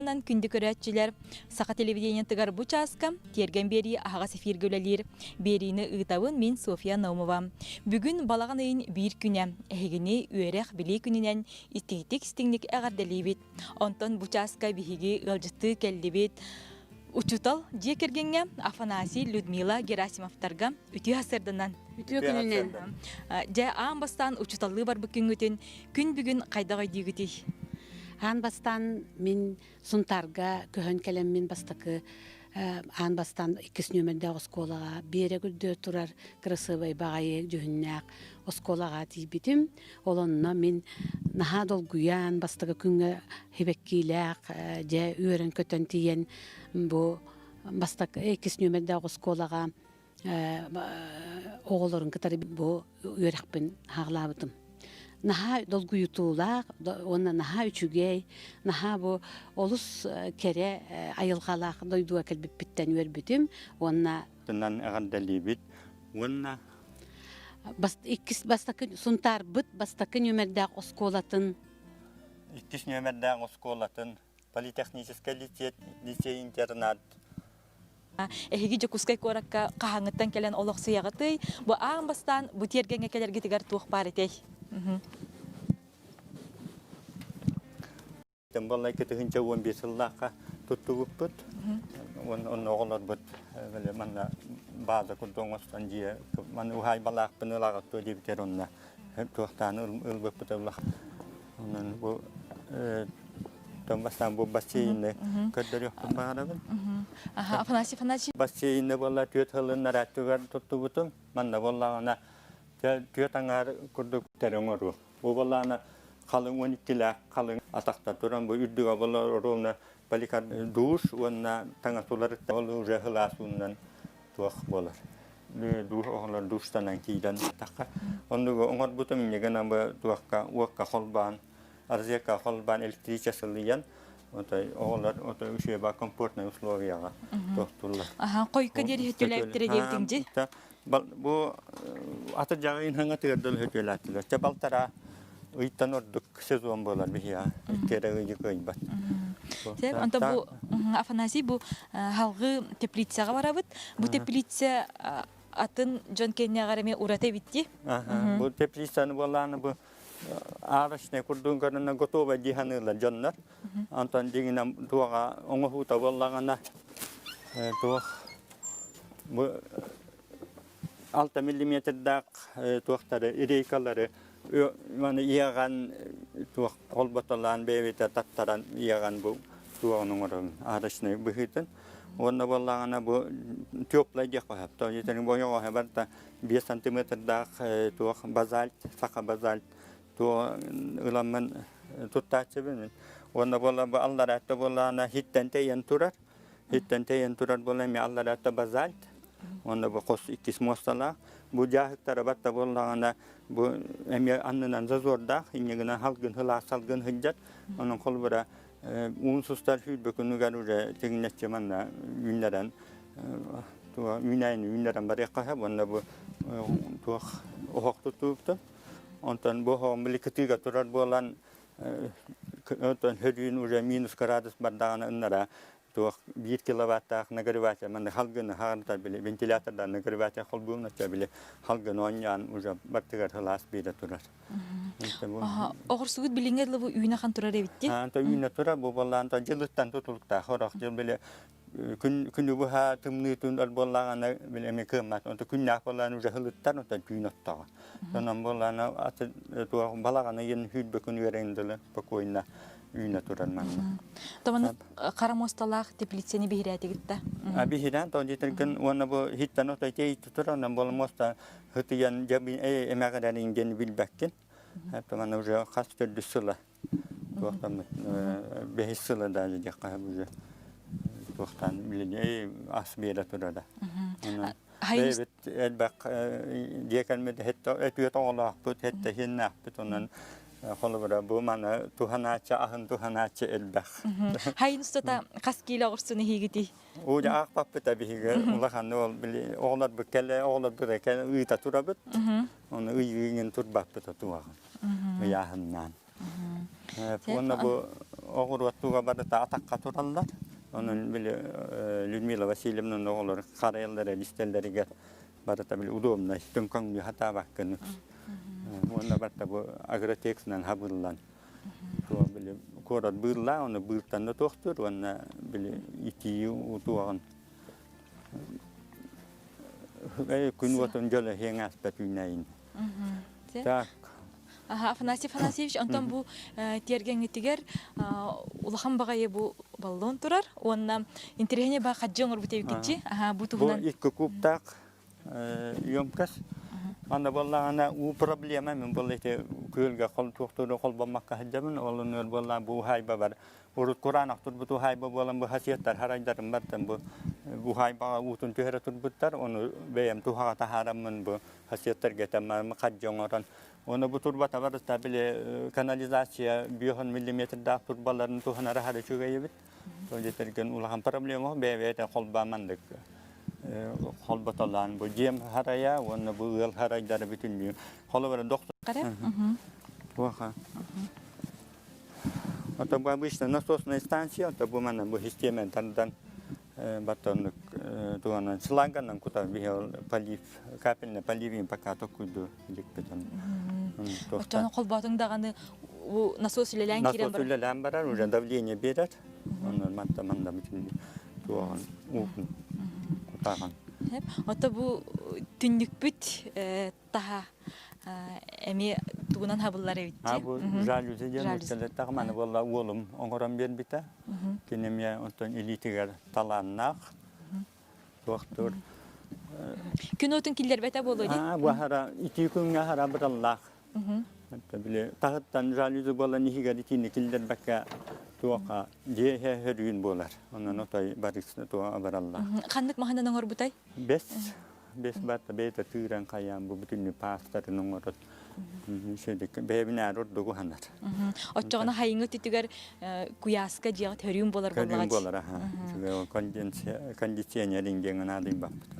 Күндү көрөөччүлэр, Саха телевидениетыгар бу чааска Тиэргэн биэрии аһаҕас эфиргэ үлэлиир. Биэриини ыытабын мин Софья Наумова. Бүгүн балаҕан ыйын биир күнэ. Эһигини үөрэх билии күнүнэн истиҥник-истиҥник эҕэрдэлиибит. Онтон бу чааска биһиги ыалдьыттыы кэллибит. Учуутал дьиэ кэргэҥҥэ Афанасий Людмила Герасимовтарга үтүө сарсыарданан. Үтүө күнүнэн. Дьэ, аан бастаан учууталлыы барбыт күҥҥүтүн күн бүгүн хайдах өйдүүгүтүй? Аан бастаан мин Сунтаарга көһөн кэлэммин бастакы аан бастаан иккис нүөмэрдээх оскуолаҕа биэрэк үрдүгэр турар кырасыабай баҕайы дьүһүннээх оскуолаҕа тиийбитим. Ол онно мин наһаа долгуйан бастакы күҥҥэ сибэккиилээх дьэ үөрэн-көтөн тиийэн бу бастакы иккис нүөмэрдээх оскуолаҕа оҕолорун кытары бу үөрэхпин хаалаабытым. Наһаа долгуйутуулаах уонна наһаа үчүгэй, наһаа бу олус кэрэ айылҕалаах дойдуга кэлбиппиттэн үөрбүтүм уонна Тынан эҕэрдэлиибит уонна иккис бастакы Сунтаарбыт бастакы нүөмэрдээх оскуолатын иккис нүөмэрдээх оскуолатын политехническай лицей-интернат Эһиги Дьокуускай куоракка хаһааҥҥыттан кэлэн олохсуйаҕытый? Бу аан бастаан бу тиэргэҥҥэ кэлэргитигэр туох баар этэй? Тымбаллай 2015 сыллаахха туттубуппут. Онно оҕолорбут били манна бааза курдук оҥостон дьиэ маны уһаайбалаахпын ылаҕыт диэбитэр онно туохтаан ылбыппыт ыллах. Онон бу бастаан бу бассейны көрдөрүөхпүн баҕарабын. Афанасий Афанасьевич. Бассейны буолла түөрт сылын нарааттыгар туттубутум. Манна буоллаҕына түөрт аҥаар курдук оҥоруу. Бу буоллаҕына халыҥ 12-лээх халыҥ атахта туран бу үрдүгэ буолар ровно поликар душ уонна таҥас уларытта ол уже сылаас уунан туох буолар душ оҕолор душтанан киирэн тахха оннугу оҥорбутум инньэ гынан бу туохка уокка холбоон розетка холбоон электричество сылыйан отой оҕолор отой үчүгэйбэ комфортный условияҕа туохтууллар. Аха, хойукка диэри хөтүлээбиттэрэ диэбитиҥ дии. Бу аты дьаҕайын хаҥа тыырдыл хөтүөлээтилэр. Чэ балтараа ыйтан ордук сезон буолар биһиэхэ. Икки эрэ ыйы кыайбат. Сеп, онто бу Афанасий бу халгы теплицаҕа барабыт. Бу теплица атын дьон кэннэҕэр эмиэ ураты эбит дии. Бу теплицаны буолааны бу арочный курдук көрүнэ готовый дии саныыллар дьоннор. Онтон дьиҥинэн туоҕа оҥоһуута буоллаҕына туох бу 6 миллиметрдаах туохтары рейкалары маны иэҕэн туох холботолоон бэйэбитэ таттаран иэҕэн бу туоҕун оҥоробун арочный быһыытын уонна буоллаҕына бу теплай диэх сөп то итини бойоҕоһо барыта 5 сантиметрдаах туох базальт саха базальт туох ыламмын туттааччыбын уонна буола бу аллараатта буоллаҕына хиттэн тэйэн турар хиттэн тэйэн турар буола эмиэ аллараатта базальт уонна бу хос иккис муосталаах бу дьааһыктара батта буоллаҕына бу эмиэ аннынан зазордаах инньэ гынан халгын сылаас салгын сылдьар онон холобура уун сустар сүүрбэ күнүгэр уже тигинэччи манна үүннэрэн үүнээйини үүннэрэн барыахха сөп уонна бу туох оһох туттубуптун Онтон бу оһоҕум били кытыыга турар буолан, онтон хөрүүн уже минус градус бардаҕына ыннара туох биир киловаттаах нагреватель манна халгыны хаҕырытар били вентилятордан нагреватель холбуум оччо били халгын оонньоон уже бартыгар сылаас биирэ турар. Оҕурсугут билиҥҥэ дылы бу үүнэ хан турар эбит дии. Аан үүнэ турар бу буоллаан дьылыттан тутулуктаах орох дьыл били күн күнү быһа тымныытын өр буоллаҕына били эмиэ кыаммат онто күннээх буоллаҕына уже һылыттар онтон түүн оттоҕо онон буоллаҕына аты туох балаҕаны ыйын сүүрбэ күн үөрэн дылы спокойно үүнэ турар манна Томаны хара муосталаах теплицаны биһирээтигит да а биһирээн то диэтэргин уонна бу хиттэн ото тей турар онон буола муоста хытыйан дьэ эмэҕирэрин диэн билбэккин это маны уже хас төрдүс сыла Туохтаммыт бэһис сыла даже диэххэ уже туохтаан билини ас биэрэ турара. Бэйэбит элбэх дьиэ кэлмит өтүө тоҕолоохпут, һэтте хиннээхпит онон холобура бу маны туһанааччы аһын туһанааччы элбэх. Хайын устата хас киилэ оҕурсун иһиигитий? Уу аахпаппыт биһиги улаханны ол били оҕолорбут кэлэ оҕолорбут кэлэ ыыта турабыт. Оны ый ыйын турбаппыт отуаҕын. Ыйааһыннаан. Уонна бу Оҕуруот туга барыта атахха тураллар. Онон били Людмила Васильевна оҕолор харайаллар истэллэригэр барыта били удобнай түҥкөҥнүү хатаабаккын. Уонна барыта бу агротексынан хабыллан били куорат быыллаа, оны быылтан да туохтур уонна били итии утуоҕун күн уотун дьоло иһиэҥ ааспат үүнээйин. Так. Афанасий Афанасьевич, онтон бу тиэргэҥҥитигэр улахан баҕайы бу баллон турар уонна интэриэһинэй баа хадьы оҥорбут эбиккитчи. Бу туһунан Бу икки кубтаах емкость. Анда буоллаҕына уу проблема мин буолла ити күөлгэ хол туохтууру холбоммакка сылдьабын. Ол оннугар буолла бу уһаайба бар. Урут кураанах турбут уһаайба буолан бу хасиаттар харайдарым бартан бу уһаайбаҕа уутун түһэрэ турбуттар. Ону бэйэм туһаҕа таһаараммын бу хасиаттарга этэммэ хадьы оҥорон Оны бу турба табарыста били канализация 5 миллиметрдаах турбаларын туһанара хары үчүгэйибит. Дьэтэрген улахан проблема бэйэ-бэйэтэ холбаамандык холботолаан бу дьиэм харайа уонна бу ыал харайдара бүтүннүү холобура доктор Туоха. Ото бу обычно насосная станция, ото бу манна бу системен тардан баттоннук туонан шланганан кутар биһи полив капельный поливин пока токуйду дикпитин. Оччону холботуҥ даҕаны насос үлэлээн киирэн барар. Насос үлэлээн барар, уже давление берет. Онон манта манда бүтүн туоҕун уутун кутаҕын. Ото бу түннүкпүт таһа эмиэ тугунан хабыллар эбит А бу жалюзи диэн үктэлэттээх маны буолла уолум оҥорон биэрбитэ. Кини эмиэ онтон илиитигэр талааннаах туохтуур. Күн уотун киллэрбэтэ буолуо дии. А бу хара итии күҥҥэ хара быраллаах. Били таһыттан жалюзи буолан иһигэр итиини киллэрбэккэ туоха дьиэ хөрүүн буолар. Онон отой барыс туоха бараллаах. Ханнык маһынан оҥорбутай? Бэс, бэс барта бэйэтэ тыыран хайаан бу бүтүннүү паастарын оҥорор. Бэйэбинээр ордук уһанар. Оччоҕуна хайыҥы өттүтүгэр куйааска дьиэҕит хөрүүн буолар Хөрүүн буолар, аха. Кондиционер диэн наадыйбаппыт.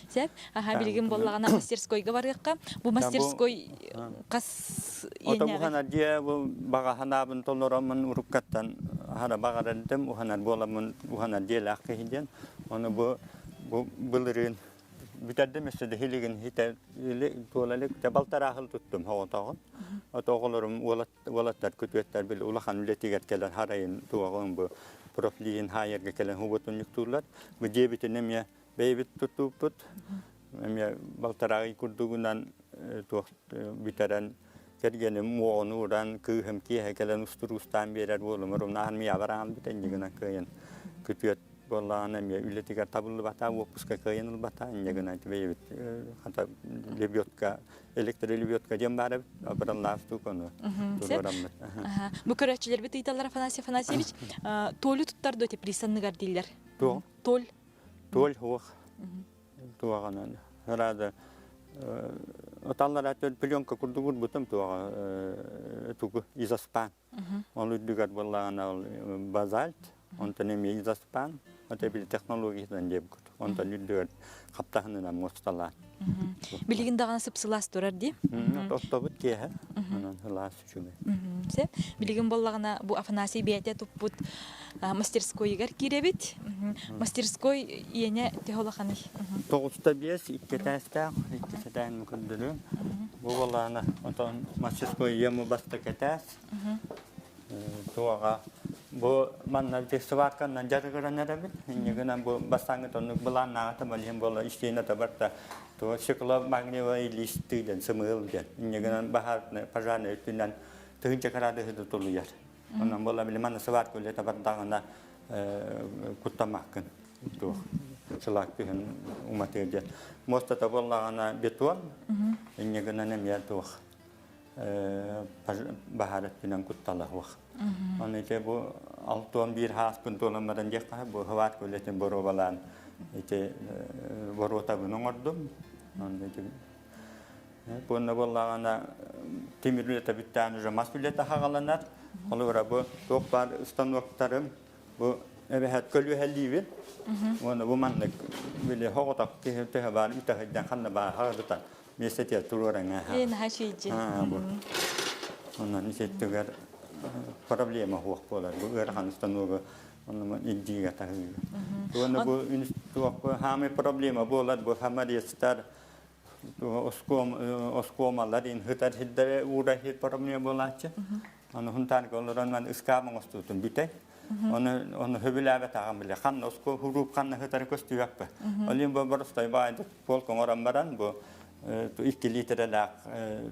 Сөп. Аха, билигин буоллаҕына мастерскойга барыахха. Бу мастерской хас Ото уханар дьиэ бу баҕа санаабын толороммун уруккаттан хара баҕарардым уханар буоламмын уханар дьиэлээх киһи диэн. Ону бу бу былырыын бүтэрдим өссө да хилигин хитэ туола илик балтараа сыл туттум оҕотоҕун. Ото оҕолорум уолаттар күтүөттэр били улахан үлэтигэр кэлэн харайын туоҕун бу профлиин хаайарга кэлэн хубутунньуктууллар. Бу дьиэбитин эмиэ бэйэбит туттууппут. Эмиэ балтараа ый курдугунан туох бүтэрэн кэргэним уоҕун ууран кыыһым киэһэ кэлэн устуруустаан биэрэр уолум урумнаан миябар аҕалбыт иннигинэн кыайан күтүөт буоллаҕына эмиэ үлэтигэр табыллыбата уоппуска кыайан ылбата инньэ гынан бэйэбит хата лебедка электролебедка диэн баар эбит абыраллаах штука ону туруораммыт. Бу көрөөччүлэрбит ыйталлар Афанасий Афанасьевич толю туттар дуо теплицанныгар дииллэр. Туох? Толь. Толь хуох. Туоҕанан рада оталлара пленка курдук урбутум туоҕа тугу изоспан. Ол үрдүгэр буоллаҕына ол базальт, онтон эмиэ изоспан, это били технологиятынан диэбит. Онтон үрдүгэр хаптаһынынан муосталаан. Билигин даҕаны сып-сылаас турар дии. Оттобут киэһэ, онон сылаас үчүгэй. Сөп. Билигин буоллаҕына бу Афанасий бэйэтэ туппут мастерскойугар киирэбит. Мастерской иэнэ төһө улаханый? Тоҕуста биэс, икки этээстээх, икки этээһин көрдөрүөм. Бу буоллаҕына, отон мастерской ему бастакы этээс. Туоҕа бу манна сварканан дьарыгыран эрэбит. Инньэ гынан бу бастааҥҥы оннук былааннааҕыта балиһин буола истиэнэ барта туо стекло-магниевай листы диэн сымыыл диэн. Инньэ гынан баһаарнай пожарнай өттүнэн тыһыынча кыраадыһы тутулуйар. Онон буола били манна сварка үлэтэ бардаҕына куттамаккын туох сылаак түһэн уматыа диэн. Муостата буоллаҕына бетон, инньэ гынан эмиэ туох баһаар өттүнэн куттала суох. Ону ити бу 61 хааспын туолан баран диэххэ бу хватка үлэтин боруобалаан ити боруотабын оҥордум. Онно ити Буонна буоллаҕына тимир үлэтэ бүттээн уже мас үлэтэ хаҕаланар. Холобура бу туох баар станоктарым бу эбэһэт көлүөһэлиибин. Уонна бу маннык били хоҕотох киһи төһө баар үтэһэйдэн ханна баар хаҕырытан миэстэтигэр туруораҥа. Ээ наһаа үчүгэйдии. Бу. Онон ититтигэр. проблема суох буолар. Бу ыарахан установка онно илдьиигэ таһыыга. Уонна бу туох хаамай проблема буолар бу хамарецтар оскуомалар ин хытар хиддere уура хир проблема буолааччы. Аны хунтаарга олорон ман ыскаап оҥостуутун бүтэй. Оны оны хөбүлээбэт аҕам биле ханна оско хуруп ханна хытары көстүбэппэ. Ол бу боростой баайды полк оҥорон баран бу 2 литрэлээх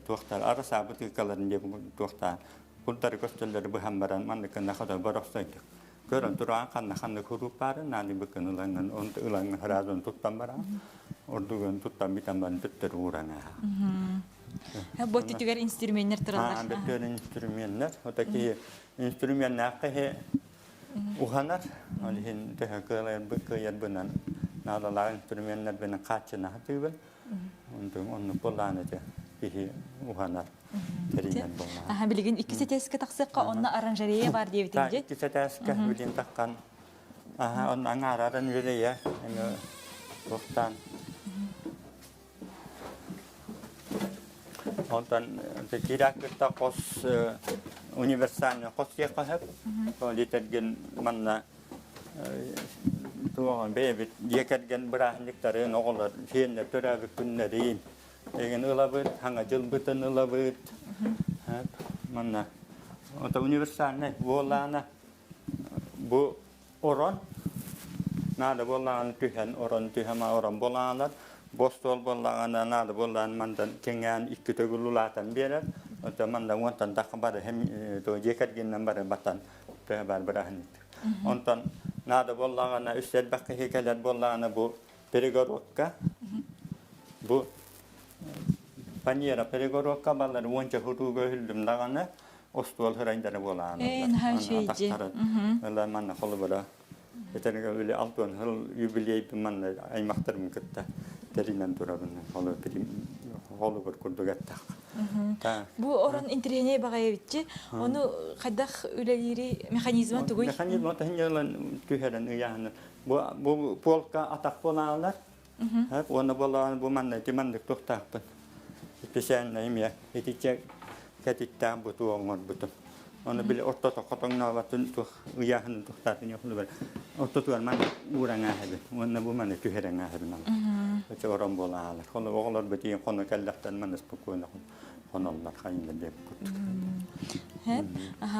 туохтар араса бытыыкаларын диэн туохтаан курдары көстөллөрү быһан баран манныкына хото боростойдук. Көрөн туран ханна ханна хуруп баарын нааны быкын ылаҥын он ылаҥын харазын туттан баран ордугун туттан битан баран төттөрү ууран Бу түтүгэр инструменнер тураллар. Бөттөр инструменнер. Вот такие инструменнаах киһи уһанар. Ол иһин төһө кыайарбынан наадалаах инструменнарбынан хааччына сатыыбын. Онтон оннук буоллаан этэ киһи уһанар тэринэр буоллаҕа. Аха билигин иккис этээскэ тахсыахха онно оранжерея бар диэбитиҥ дии. Иккис этээскэ билин таххан аха онно аҥаараран үлэлэйэ эми туохтаан Онтон киирээк кытта хос универсальный хос диэххэ сөп. Ол этэргин манна туоҕа бэйэбит дьиэ кэргэн бырааһынньыктарын, оҕолор сиэннэр төрөөбүт күннэрин эҥин ылабыт, саҥа дьылбытын ылабыт. Манна это универсальный буолаана бу Орон наада буоллаҕына түһэн, орон түһэн орон буолаалар. Бу остуол буоллаҕына наада буоллаҕына мандан кэҥээн икки төгүл улаатан биэрэр. Оттон мандан уонтан тахха бары дьиэ кэргэнинэн бары батан төһө баар бырааһынньык. Онтон наада буоллаҕына үс элбэх киһи кэлэр буоллаҕына бу перегородка бу фанера перегородка балар уонча хутууга үһүллүм даҕаны остуол хырайдара буолаан атахтарын ыла манна холобура этэргэ үлэ алтуон сыл юбилейбин манна аймахтарым кытта тэринэн турабын холобур курдук эттэх Бу орон интэриэһинэй баҕайы Ону хайдах үлэлиири механизма тугуй? Механизма таһын түһэрэн ыйааһын. Бу бу полка атах буолаалар. Уонна буолаан бу манна ити маннык туохтаахпын. Ипписээннэ эмиэ итиччэ кэтиттээх бутуу оҥорбутум. Ону били ортото хотоҥнообатын туох ыйааһынын туохтаатын юхлубар. Ортотугар ман уураҥ ааһабын. Уонна бу маны түһэрэҥ ааһабын. Өтө орон буолаалар. Хону оҕолор бытыйын хону кэллэхтэн маны спокойно хоноллор хайыннар диэбит курдук.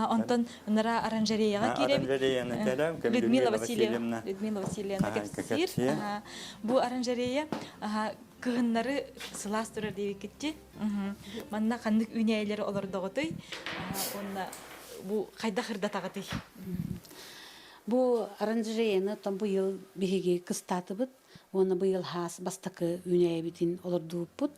Онтон нара оранжереяҕа киирэбит. Оранжереяны кэлэм, Людмила Васильевна. Людмила Васильевна кэпсиир. Бу оранжерея кыһыннары сылаас турар диэбиккитти. Манна ханнык үүнээйилэри олордоҕутуй? Уонна бу хайдах ырдатаҕытый? Бу оранжереяны оттон быйыл биһиги кыстаатыбыт уонна быйыл хаас бастакы үүнээйибитин олордубуппут.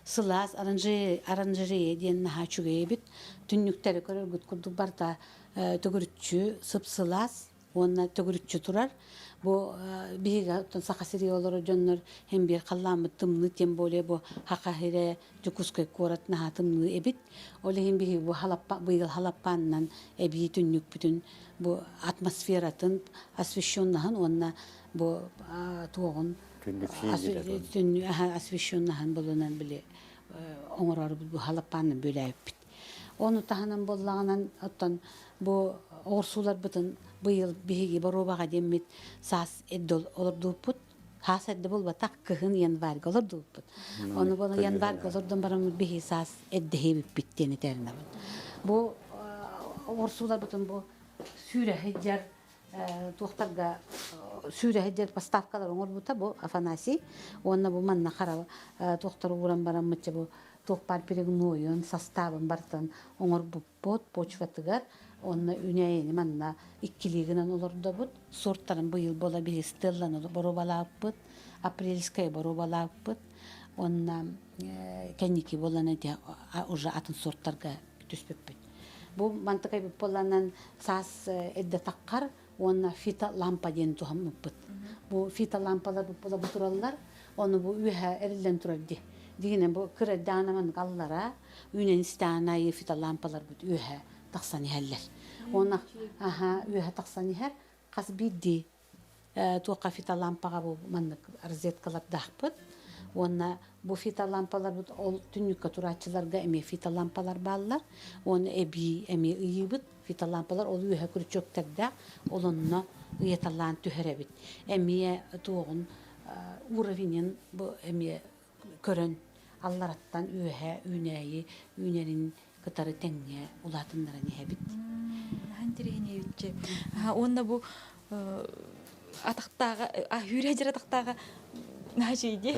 Сылаас оранжерея диэн наһаа үчүгэй эбит. Түннүктэри көрөргүт курдук барыта төгүрүччү сып-сылаас уонна төгүрүччү турар. Бу биһиги оттон Саха сиригэр олорор дьоннор һин биир халлааммыт тымныы, тем более бу Саха сирэ Дьокуускай куорат наһаа тымныы эбит. Ол иһин биһиги бу халаппа быйыл халаппаанынан эбии түннүкпүтүн бу атмосфератын освещеннаһын уонна бу туоҕун освещеннаһын булунан били оҥорорбут бу халаппаанынан бүлээбиппит. Ону таһынан буоллаҕынан оттон бу оҕурсууларбытын быйыл биһиги боруобаҕа диэммит саас эрдэ олордубуппут. Саас эрдэ буолбатах, кыһын январьга олордубуппут. Ону буолан январьга олордон бараммыт биһиги саас эрдэһиэбиппит диэн этэринэбин. Бу оҕурсууларбытын бу сүүрэ сылдьар туохтарга сүүрэ сылдьар поставкалар оҥорбута бу Афанасий уонна бу манна хара туохтары ууран бараммытча бу туох баар перегнойун састаабын барытын оҥорбуппут почватыгар онно үнэйини манна иккилии гынан олордобут сорттарын быйыл буола биһи стелланы боруобалаабыппыт апрельскай боруобалаабыппыт уонна кэнники буолан эти уже атын сорттарга түспүппүт. Бу мантыкайбыт буолланан саас эрдэ таххар уонна фитолампа диэн туһаммыппыт. Бу фитолампалар була бу тураллар, ону бу үөһэ эриллэн турар ди. Дигинэн бу кыра эрдэҕинэ маннык аллара үүнэн истэҕин аайы фитолампаларбыт үөһэ тахсан иһэллэр. Уонна аха үөһэ тахсан иһэр хас биирдии туохха фитолампаҕа бу маннык розеткалардаахпыт уонна бу фитолампаларбыт ол түннүккэ турааччыларга эмиэ фитолампалар бааллар уонна эбии эмиэ ыйыыбыт. Фитолампалар ол үөһэ күрүчүөктэрдээх, ол онно ыйаталаан түһэрэбит. Эмиэ туоҕун уровенин бу эмиэ көрөн аллараттан үөһэ үүнээйи үүнэрин кытары тэҥҥэ улаатыннаран иһэбит. Наһаа интэриэһинэйбитчи. Уонна бу атахтааҕа үүрэ дьэр атахтааҕа наһаа үчүгэй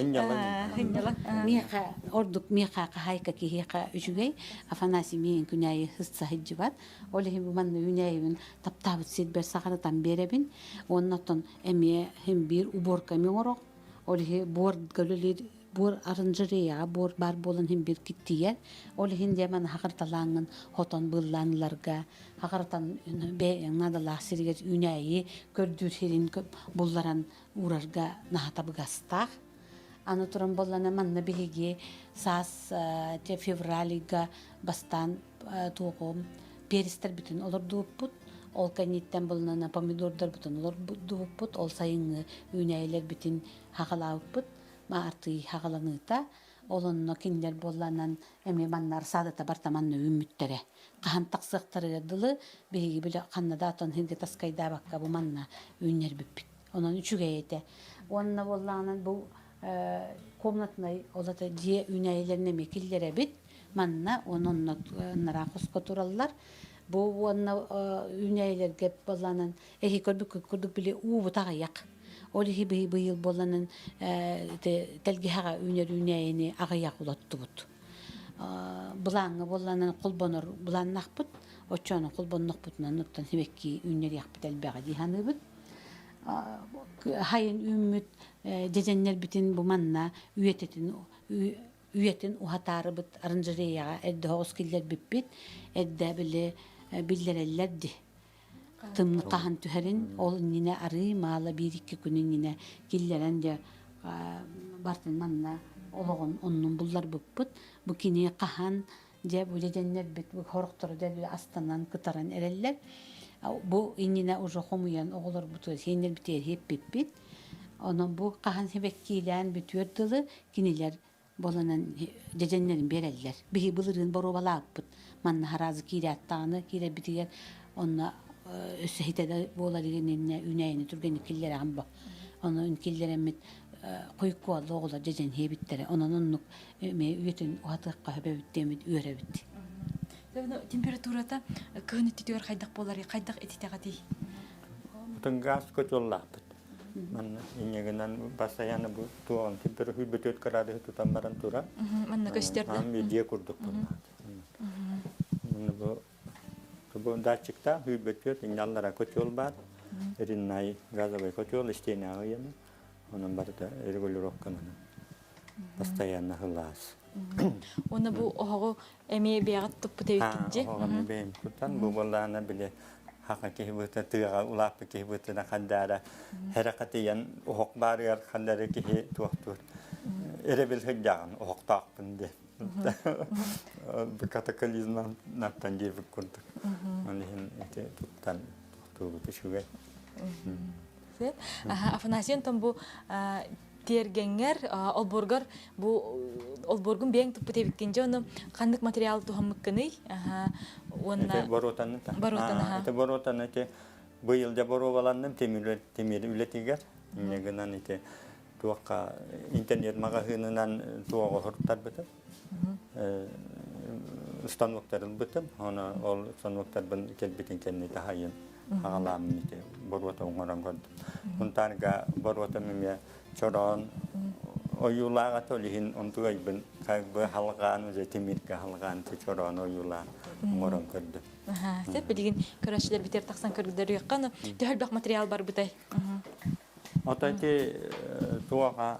Хынньалаҥ. Миэхэ ордук миэхэ хаһаайка киһиэхэ үчүгэй. Афанасий миигин күнээйи сыһыдьыбат. Ол иһин бу манна үүнээйибин таптаабыт сирбэр саҕарытан биэрэбин. Уонна оттон эмиэ хин биир уборка эмиэ оҥорох. Ол иһи буор үлэлиир буор оранжереяҕа буор баар буолан иһин биир киттийэр. Ол иһин дьэ маны хахырталааҥҥын хотон быыллаан ыларга, хахыртан бэйэҥ наадалаах сиригэр үүнээйи көрдүүр сирин булларан уурарга наһаа табыгастаах. Аны туран буоллана манна биһиги саас февраль ыйга бастаан туоҕу перецтэрбитин олордубуппут. Ол кэнниттэн булунана помидордарбытын олордубуппут. Ол сайыҥҥы үүнээйилэрбитин хаҕалаабыппыт. Маартый хаҕаланыыта. Ол онно кинилэр буолланан эмиэ манна саадата барта манна үүммүттэрэ. Хаһан тахсыахтарыгар дылы биһиги били ханна да атын сиргэ таскайдаабакка бу манна үүннэрбиппит. Онон үчүгэй этэ. Уонна буоллаҕынан бу комнатнай ол ата дьиэ үүнээйилэрин эмиэ киллэрэбит. Манна уонна онно ынараа хоско тураллар. Бу уонна үүнээйилэргэ буоллаанан эһи көрбүккүт курдук били уубут аҕыйах. Ол иһи быйыл буолланан тэлгэһэҕэ үүнэр үүнээйини аҕыйах улаттыбыт. Былааҥҥа буолланан холбонор былааннаахпыт. Оччону холбоннохпутунан оттон сибэкки үүннэриэхпит элбэҕи дии саныыбыт. Хайын үүммүт дьэдьэннэрбитин бу манна үйэтитин үйэтин уһатаарыбыт оранжереяҕа эрдэ оҕус киллэрбиппит эрдэ били биллэрэллэр ди тымны хаһан түһэрин ол иннинэ арыы маала биир-икки күн иннинэ киллэрэн дьэ бартын манна олоҕун оннун булларбыппыт бу кини хаһан дьэ бу дьэдьэннэрбит бу хорохтору дэлби астанан кытаран эрэллэр бу иннинэ уже хомуйан оҕолорбутугар сиэннэрбитигэр иһиппиппит онон бу хаһан сибэккиилээн бүтүөр дылы кинилэр буоланан дьэдьэннэрин биэрэллэр. Биһи былырыын боруобалаабыппыт. Манна хараазы киирээт даҕаны киирэрбитигэр онно өссө хитэ да буолар иннинэ үүнээйини түргэнник киллэрэҕин бо. Ону киллэрэммит хойуккуолла оҕолор дьэдьэн иһэбиттэрэ. Онон оннук эмиэ үйэтин уһатыахха сөбөбүт диэммит үөрэбит. Температурата кыһын өттүтүгэр хайдах буоларый, хайдах ититэҕитий? Утун газ котеллаахпыт. Манна инньэгинэн бастайааны бу туоҕун температура бүтүөт кыраадыһы тутан баран тура. Манна көстөр да. Ам дьиэ курдук Манна бу бу датчикта хүйбөтүөт инняллара котел бар. Риннай газовый котел истиэнэҕэ ыйаны. Онон барыта регулировканан постоянно сылаас. Уонна бу оһоҕу эмиэ бэйэҕит туппут эбиккит дии. Оһоҕу бэйэм туттан бу буоллаҕына били хаха киһи быта тыаҕа улааппыт киһи бытына хандаара хэрэхэтийэн оһох баарыгар ханнары киһи туохтуур эрэбил сылдьаҕын оһохтоохпун диэн катаклизмнартан диэбит курдук ол иһин ити туттан туохтуубут үчүгэй Афанасий онтон бу тиэргэҥҥэр олбуоргар бу олбуоргун бэйэҥ туппут эбиккин дьэ ону ханнык материал туһаммыккыный уонна боруотаны ити боруотаны ити быйыл дьэ боруобаланным тимир тимир үлэтигэр инньэ гынан ити туохха интернет маҕаһыынынан туоҕу суруттарбытым станоктары ылбытым ону ол станоктарбын кэлбитин кэннэ таһайын аҕалааммын ити боруота оҥорон көрдүм. Мунтаарга боруотам эмиэ чороон ойуулаах ата ол иһин онтугайбын как бы халҕаан уже тимиргэ халҕаан чороон ойуулаан оҥорон көрдүм. Сөп билигин көрөөччүлэрбитигэр тахсан көрдөрүөххэ ону төһө элбэх материал барбытай? Ото ити туоха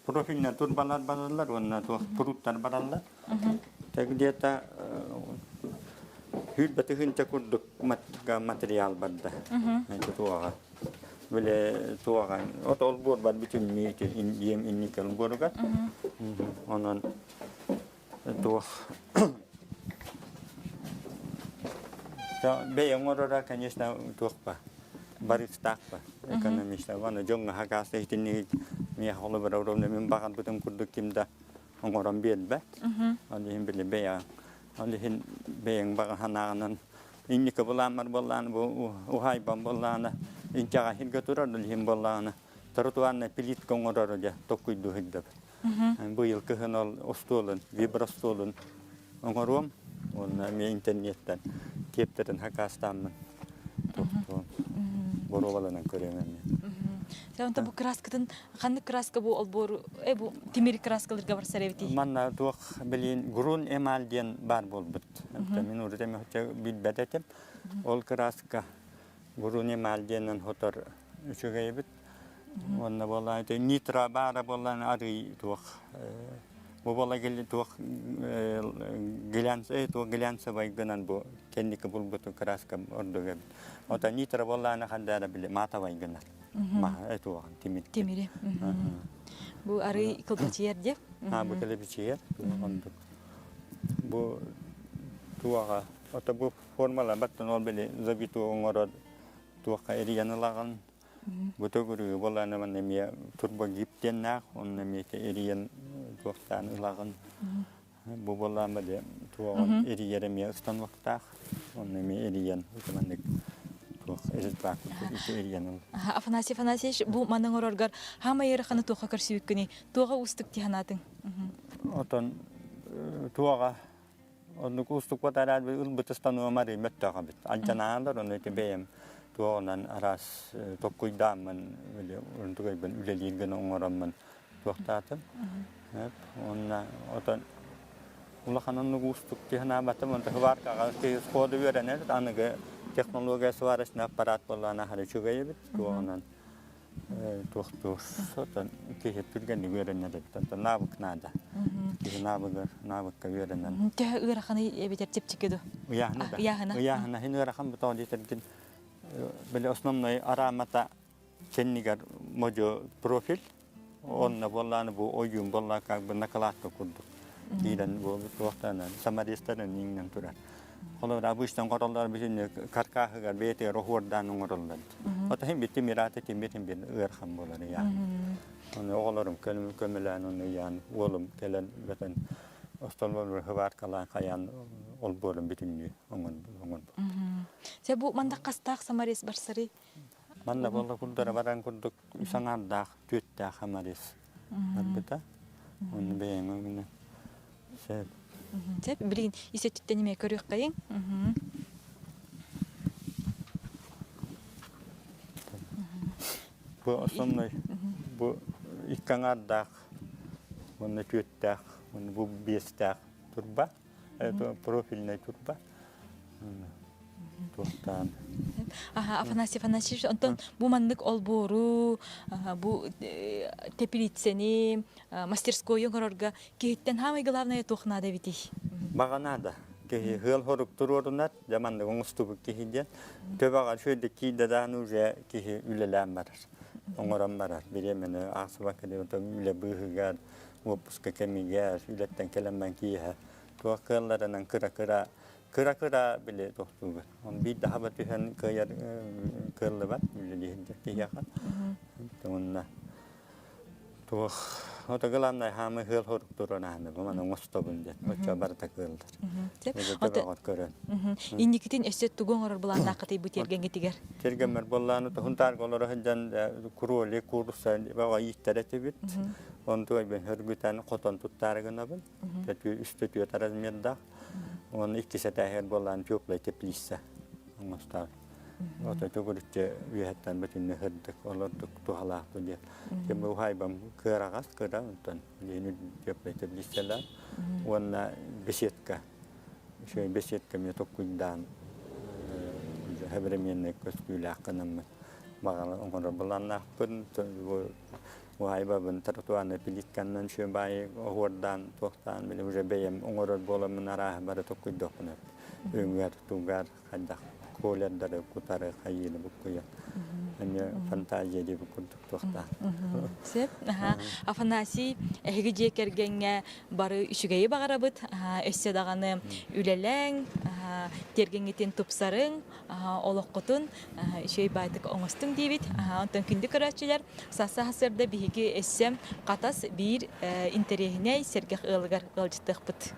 профильнай турбалар бараллар уонна туох пруттар бараллар. Так где-то 120 тыһыынча курдук материал барда. Это туоҕа. Биле туоҕа. От ол буор бар бүтүннүү ием инникел буоругар. Онон туох бэйэҥ оҥороро, конечно, туох ба барыстаах ба экономиста. Вана дьоҥҥо хакааса итинник миэхэ холобура ровно мин баҕарбытым курдук ким да оҥорон биэрбэт. Ол иһин били бэйэҥ. Ол иһин бэйэҥ баҕа санааҕынан инники былааммар буоллаҕына бу уһаайбам буоллаҕына инчэҕэ сиргэ турар ол иһин буоллаҕына тротуарнай плитка оҥорору дьэ толкуйдуу сылдьабын. Быйыл кыһын ол остуолун, вибростуолун оҥоруом уонна эмиэ интернеттэн киэптэрин хакаастааммын тохтуом. Боруобаланан көрүөм эмиэ. Онто бу краскатын ханнык краска бу олбуору э бу тимир краскаларга барсар эбитий? Манна туох билин грун эмаль диэн баар буолбут. Мин урут эми билбэт этим. Ол краска грун эмаль диэнэн хотор үчүгэй эбит. Уонна буоллаан ити нитро баара буоллаан арый туох бу буола туох глянц туох глянцевай гынан бу кэнники булбуту краска ордук эбит. Ота нитро буоллаана хандаара били матовай гынар. Маһа туоҕун тимир. Тимири. Бу арый кылбачыйар диэ. А бу кэлэбичийэр ондук. Бу туоҕа ото бу формала баттан ол били забиту оҥорор туохха эрийэн ылаҕын Бу төгүрүгү буолааны манна эмиэ турбогип диэннээх, онно эмиэ эрийэн туохтаан ылаҕын. Бу буолаан били туоҕун эрийэр эмиэ станоктаах, онно эмиэ эрийэн маннык туох результат эрийэн ыл. Афанасий Афанасьевич, бу маны оҥороргор хаамай ыараханы туохха көрсүбүккүнүй? Туоҕа уустук дии санаатыҥ? Отон туоҕа Оннук уустукпат араас ылбыт стануом арый мөттөөх эбит. Алдьанаалар ону ити бэйэм туоҕунан араас токкуйдааммын били онтугайбын үлэлиир гына оҥороммун туохтаатым. Уонна отон улахан оннук уустук дии санаабатым. Онто сваркаҕа сходу үөрэнэр аныгы технология сварочный аппарат буоллаҕына аһары үчүгэй эбит туоҕунан туохтуур отон киһи түргэнник үөрэнэр эбит онтон навык надо киһи навыгар навыкка үөрэнэн Төһө ыараханый эбитэр чэпчэки ду ыйааһына да ыйааһына ыйааһына хин ыарахан бутоо диэтэргин били основной араамата кэннигэр модьу профиль онно буоллааны бу ойуун буоллаа как бы накладка курдук киирэн буолбут туохтаанан саморезтарын иҥнэн турар Холобур, обычно оҥороллор бүтүннүү каркааһыгар бэйэтигэр оһуордаан оҥороллор. Отоһун битти мираата тимбитин бир ыарахан буолар ыйаан. Оны оҕолорум көмөлөөн оны ыйаан уолум кэлэн бөтөн остолбор хыбааркалаан хайаан олбуорун бүтүннүү оҥорбут. Сэ бу манда хастаах саморез барсарый? Манна буолла курдара баран курдук үс аҥаардаах, түөттээх саморез барбыта. Оны бэйэҥ өҥүнэн Сөп. Сөп. Билигин ис өттүттэн эмиэ көрүөххэйиҥ. Бу основной бу икки аҥаардаах уонна түөттээх уонна бу биэстээх турба это профильная турба туохтаан Афанасий Афанасьевич, онтон бу маннык олбуору, бу теплицэни, мастерскойу оҥорорго Киһиттэн хаамай главное туох наада эбитий? Баҕа наада. Киһи ыал хорук туруорунар, дьэ маннык оҥостубут киһи диэн. Төбөҕө үчүгэйдик киирдэ даҕаны уже киһи үлэлээн барар, оҥорон барар. Бириэмэни аахсыбакка диэн үлэ быыһыгар, уоппуска кэмигэр, үлэттэн кэлэн киэһэ туох кыалларынан кыра-кыра кыра-кыра били тохтуугун. Он биир да хаба түһэн кыайар кыаллыбат үлэлиир киһиэхэ. Уонна Туох ото главное хаамы ыал хорук туран аһаны бу маны оҥостобун диэн оччо барыта кыаллар. Төбөҕөр көрөн. Инникитин өссө тугу оҥорор былааннааххытый бу тиэргэҥҥитигэр? Тиэргэммэр буоллааны туһун таарга олоро сылдьан куруоли куурусса баҕа ииттэр этибит. Онтуой бен хөргүтэн хотон туттаары гынабын. Үстэ түөрт размердаах. Уонна иккис этээһигэр буоллаан теплая теплица оҥостоор. Ото төгүрүччү үөһэттэн бүтүннүү сырдык, олордук туһалаах бу диэн. Ким уһаайбам кыараҕас кыра, онтон билигин теплай теплицалар уонна беседка. Үчүгэй беседка эмиэ толкуйдаан современный көстүүлээх гынаммын баҕала оҥорор былааннаахпын. Уһаайбабын тротуарнай плитканнан үчүгэй баайы оһуордаан, туохтаан били уже бэйэм оҥорор буоламмын арааһы бары толкуйдуохпун өҥүгэр, тугар хайдах колердары кутары хайыыны буккуйан эмиэ фантазия диэбит курдук туохтаах. Сөп. Афанасий, эһиги дьиэ кэргэҥҥэ бары үчүгэйи баҕарабыт. Өссө даҕаны үлэлээҥ, тиэргэҥҥитин тупсарыҥ, олоххутун үчүгэй баайтык оҥостуҥ диибит. Онтон күндү көрөөччүлэр, сарса сарсыарда биһиги өссө Хатас биир интэриэһинэй сэргэх ыалыгар ыалдьыттыахпыт.